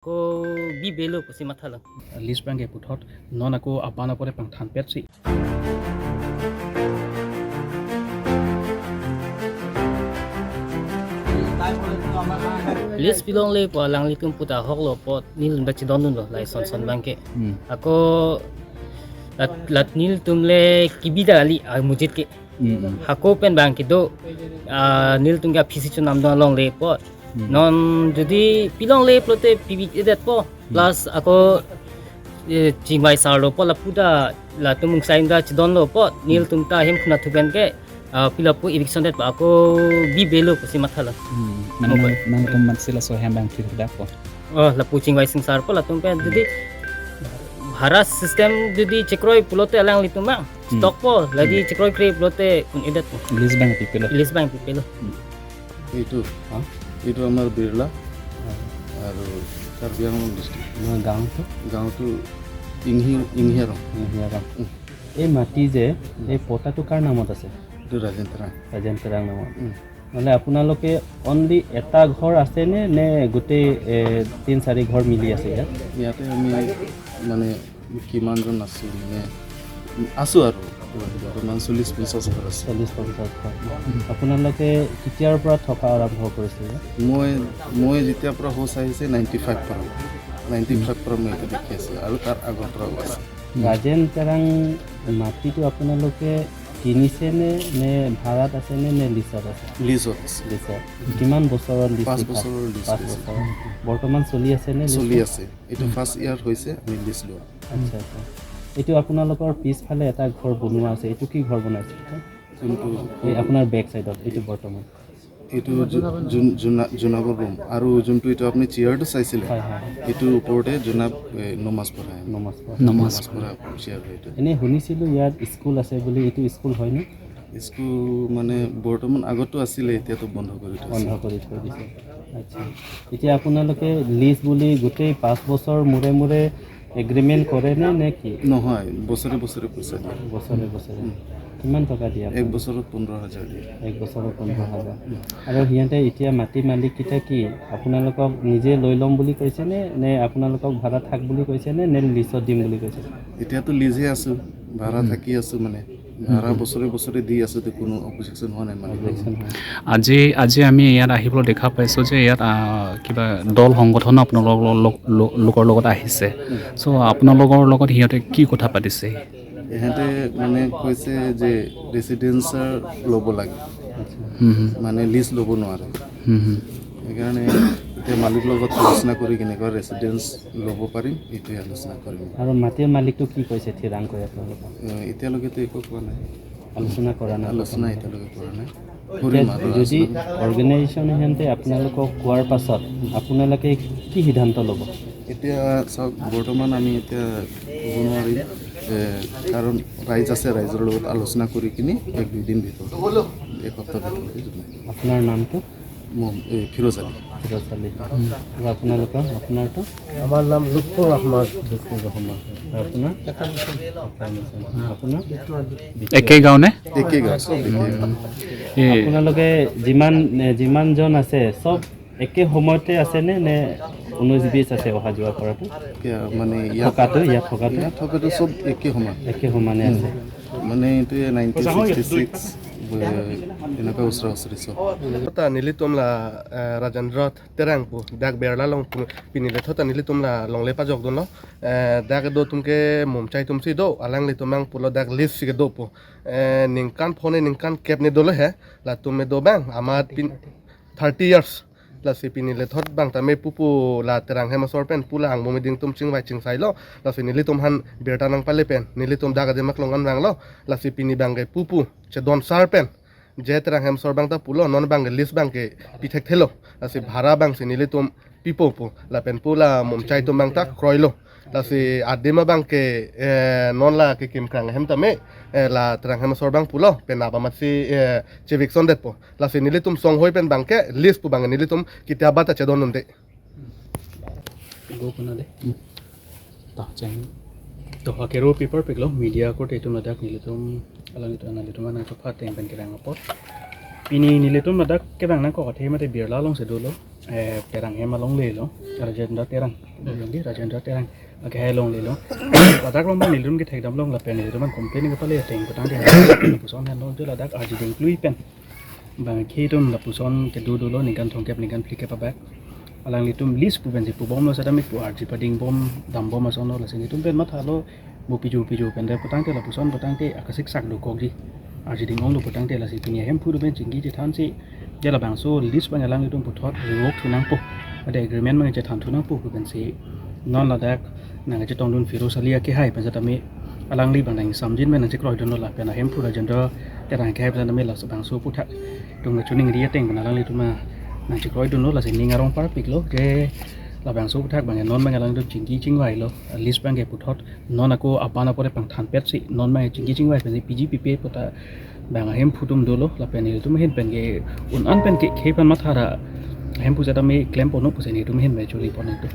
Ko bi belo ko si mathala list bang ke puthot non ako apan apore pang than pet si. List pilong le po lang litum puta hok lo po nil ba chidon lo lai son son bang ke ako lat lat nil tum le kibida ali mujit ke hako pen bang ke do nil tum ga phisi chu nam don long le po non যদি pilong le plote pibi edet po plus ako chingwai sar lo po la puta la tumung sain da chidon lo po nil tum ta hem khuna thuben ke pilapu eviction det ako bi belo ko si mathala মানে তুম মানছিল so hem bang thik da po la pu chingwai sing sar po la tum pe যদি ভাড়া system যদি চেkroi pulote alang lituma stock po lagi chekroi kre pulote kun edet po list bang pipelo list bang pipelo. এইটো এইটো আমাৰ বিৰলা আৰু Karbi Anglong district. গাঁৱটো গাঁৱটো ইংহিয়াৰং। ইংহিয়াৰং। এই মাটি যে এই পটাটো কাৰ নামত আছে? এইটো ৰাজেন তেৰাং। ৰাজেন তেৰাং নামত। মানে আপোনালোকে অনলি এটা ঘৰ আছেনে নে গোটেই 3-4 ঘৰ মিলি আছে ইয়াত? ইয়াতে আমি মানে কিমানজন আছোঁ মানে আছোঁ আৰু বৰ্তমান 40-50 ঘৰ আছে। 40-50 ঘৰ। আপোনালোকে কেতিয়াৰ পৰা থকা আৰম্ভ কৰিছে? মই যেতিয়াৰ পৰা হোচ আহিছে 95 পৰা, 95 পৰা মই এইটো দেখি আছোঁ আৰু তাৰ আগৰ পৰাও আছে। ৰাজেন তেৰাং মাটিটো আপোনালোকে কিনিছে নে নে ভাড়াত আছে নে নে লিজত আছে? লিজত আছে। লিজত। কিমান বছৰৰ লিজ? 5 বছৰৰ লিজ। 5 বছৰ। বৰ্তমান চলি আছে নে? চলি আছে। এইটো ফাৰ্ষ্ট ইয়াৰ হৈছে আমি লিজ লোৱা। আচ্ছা আচ্ছা। এইটো আপোনালোকৰ পিছফালে এটা ঘৰ বনোৱা আছে, এইটো কি ঘৰ বনাইছে? যোনটো এই আপোনাৰ বেক চাইডত এইটো বৰ্তমান এইটো জোনাবৰ ৰুম আৰু যোনটো এইটো আপুনি চেয়াৰটো চাইছিলে এইটোৰ ওপৰতে জোনাব নমাজ পঢ়ায়। নমাজ পঢ়া চেয়াৰ এইটো। এনেই শুনিছিলোঁ ইয়াত স্কুল আছে বুলি, এইটো স্কুল হয়নে? স্কুল মানে বৰ্তমান আগতো আছিলে, এতিয়াতো বন্ধ কৰি থৈছে। বন্ধ কৰি থৈ দিছে। আচ্ছা, এতিয়া আপোনালোকে লিজ বুলি গোটেই 5 বছৰ মূৰে মূৰে এগ্ৰিমেণ্ট কৰেনে নে কি? নহয়, বছৰে বছৰে পইচা দিয়ে। বছৰে বছৰে কিমান টকা দিয়ে? এক বছৰত 15,000 দিয়ে। এক বছৰত 15,000। আৰু সিহঁতে এতিয়া মাটি মালিককেইটা কি আপোনালোকক নিজে লৈ ল'ম বুলি কৈছে নে নে আপোনালোকক ভাড়া থাক বুলি কৈছে নে নে লিজত দিম বুলি কৈছে? এতিয়াতো লিজহে আছোঁ, ভাড়া থাকি আছোঁ, মানে ভাড়া বছৰে বছৰে দি আছোঁ, কোনো অবজেকশ্যন হোৱা নাই। মানে আজি আজি আমি ইয়াত আহিবলৈ দেখা পাইছোঁ যে ইয়াত কিবা দল সংগঠন আপোনালোকৰ লোকৰ লগত আহিছে। চ' আপোনালোকৰ লগত সিহঁতে কি কথা পাতিছে? ইহঁতে মানে কৈছে যে ৰেচিডেঞ্চাৰ ল'ব লাগে, মানে লিজ ল'ব নোৱাৰে। সেইকাৰণে এতিয়া মালিক লগত আলোচনা কৰি কেনেকুৱা ৰেচিডেঞ্চ ল'ব পাৰিম এইটোৱে আলোচনা কৰিম। আৰু মাটিৰ মালিকটো কি কৈছে থিৰাং কৰি আপোনালোকক? এতিয়ালৈকেতো একো কোৱা নাই, আলোচনা কৰা নাই। আলোচনা এতিয়ালৈকে কৰা নাই। যদি অৰ্গেনাইজেশ্যন সিহঁতে আপোনালোকক কোৱাৰ পাছত আপোনালোকে কি সিদ্ধান্ত ল'ব? এতিয়া চাওক, বৰ্তমান আমি এতিয়া ক'ব নোৱাৰিম, কাৰণ ৰাইজ আছে, ৰাইজৰ লগত আলোচনা কৰি কিনি 1-2 দিন ভিতৰত, এক সপ্তাহৰ ভিতৰতে জনাই। আপোনাৰ নামটো? ফিৰোজ আলী। ফিৰোজ আলী। আৰু আপোনালোকৰ আপোনাৰটো? আমাৰ নাম লুৎফুৰ ৰহমান। লুৎফুৰ ৰহমান। আপোনাৰ? আপোনাৰ? একেই গাঁও নে? একেই গাঁও, চব একেই গাঁও। আপোনালোকে যিমানজন আছে চব একে সময়তে আছেনে নে 19-20 আছে অহা যোৱা কৰাটো? মানে থকাটো, ইয়াত থকাটো? ইয়াত থকাটো চব একে সমান। একে সমানে আছে। মানে এইটোৱে 1966 এনেকুৱা ওচৰা ওচৰি চব। থতা নিলি তোমলা ৰাজেন্দ্ৰ তেৰাং পু দাগ বেৰলা লং পিনিলে থতা নিলি তোমলা লংলে পাজক দন দাগ দো তুমকে মুমচাই তুমসি দো আলাং লি তুমাং পুলো দাগ লিজ সিগে দো পু নিংকান ফোনে নিংকান কেপ নি দলো হে লা তুমে দো বাং আমাৰ 30 years la si pinile thot bang ta me pupu la terang hema sor pen pula ang momi ding tum ching bai ching sai lo la si nili tum han berta nang pale pen nili tum daga de mak longan rang lo la si pini bang ge pupu che don sar pen je terang hem sor bang ta pulo non bang ge list bang ke pithek thelo la si bhara bang si nili tum pipo pu la pen pula mom chai tum bang ta kroi lo la si adema bang ke non la ke kim krang hem ta me la terang hem sor bang pulo pen na ba ma si chevikson det po la si nili tum song hoi pen bang ke list pu bang nili tum kitia ba ta chedon nunde go kuna de ta chang to hakero paper peklo media ko tetum nadak nilitum alang itu analitum ana to phat teng pen kerang apot pini nilitum nadak ke bang na ko the mate birla long se dolo Terang hem along le lo Rajendra Terang yonggi Rajendra Terang ke hai long le lo ladak long bang nilum ke thek dam long la pen ni man complain ke pale teng patang te puson han lo ladak arji ding klui pen bang khi tum la puson ke du du lo ningkan thong kep ningkan flik ke pa back alang litum list pu pen si pu bom lo sadami pu arji pading bom dam bom ason lo la sini tum pen ma tha lo bu piju piju pen de patang te la puson patang te akasik sak du kok ji arji ding ong lo patang te la si pinia hem phu du pen jinggi ji than si je la bang so list bang alang litum pu thot revoke thunang pu ade agreement mang je than thunang pu pu pen si non ladak nang je tong dun firoz alia ke hai pen sa mi alang li bang nang samjin men je kroi dun la pen hem phu Rajendra Terang ke hai pen mi la bang so pu tha tung chuning ria teng bang alang li tuma nang je kroi dun la si ning arong par pik lo je la bang so pu thak bang non bang alang du jinggi jingwai lo list bang ke pu thot non ako apana pore pang than pet si non bang jinggi jingwai pen PGPP pota bang hem phutum do lo la pen ni tum hen pen ke un an pen ke khe pan ma thara hem pu jata me claim pono pu se ni tum hen me chuli pon tu.